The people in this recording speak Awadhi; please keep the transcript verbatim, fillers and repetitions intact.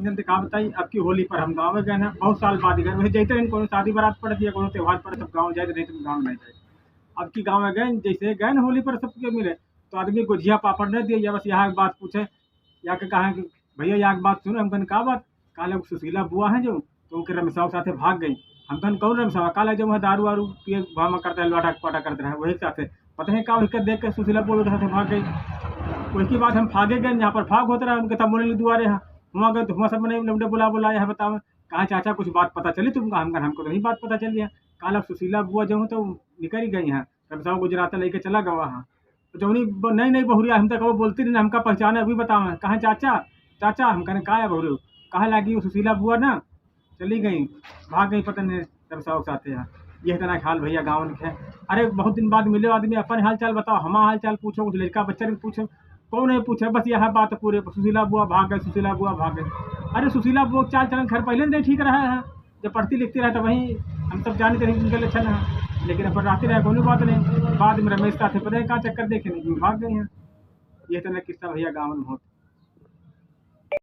जन देखा बताई, अब की होली पर हम गाँव गए ना, बहुत साल बाद गए, वही जैसे इन कोनो शादी बारात पड़त या कोनो त्योहार पड़त, तब गाँव जाए, नहीं तो गाँव नहीं जाए। अब की गाँव गए, जैसे गए ना होली पर सबके मिले, तो आदमी गुझिया पापड़ नहीं दिए, या बस यहाँ एक बात पूछे, या के कहा कि भैया, या एक बात सुनो। हम कहन, "का बात?" "काल एगो सुशीला बुआ है जो, तो उनके रमेशवा के साथे भाग गई।" हम कहन, "कौन रमेशवा?" "काल है जो वहाँ दारू वारू पिए, भामा करता है, लुआटा पाटा करते रहे, वही के साथे।" पता है का, वही के देख के सुशीला बुआ के साथे भाग गई। वही की बात हम भागे गए, यहाँ पर भाग होते रहे, उनके तब बोले दुआरे हैं, हुआ गए तो हुआ सब मने लौंडे बुला बुलाए हैं, बताओ। "कहा चाचा, कुछ बात पता चली तुमका?" हम कहन, "हमको तो नहीं बात पता चली है।" "काल अब सुशीला बुआ जो है तो निकल ही गई हैं, रमेशवा गुजरात लेके चला गवा है।" जौनी ब-, नई नई बहुरिया, हम तक वो बोलती रही ना, हमका पहचाने, अभी बतावे, "कहाँ चाचा, चाचा?" हम कहने, "का है बहुरियो?" कहा लागी, "वो सुशीला बुआ ना चली गई, भाग गई, पता नहीं रमेशवा के साथे है।" यह इतना हाल भैया गाँवन के है। अरे बहुत दिन बाद मिले आदमी, अपन हाल चाल बताओ, हमारा हाल चाल पूछो, कुछ लड़का बच्चा के पूछो, कौन है पूछे, बस यह बात पूरे, "सुशीला बुआ भाग गई, सुशीला बुआ भाग गई।" अरे सुशीला बुआ के चाल चलन खैर पहले नहीं ठीक रहा है, जब पढ़ती लिखती रहे तो वहीं हम सब जानते रहे उनके लक्षण है, लेकिन अपन रहती रहे, कोनो बात नहीं। बाद में रमेश साथे पता है का चक्कर देखे नहीं, भाग गई हैं। यह इतना किस्सा भैया गाँव में होता।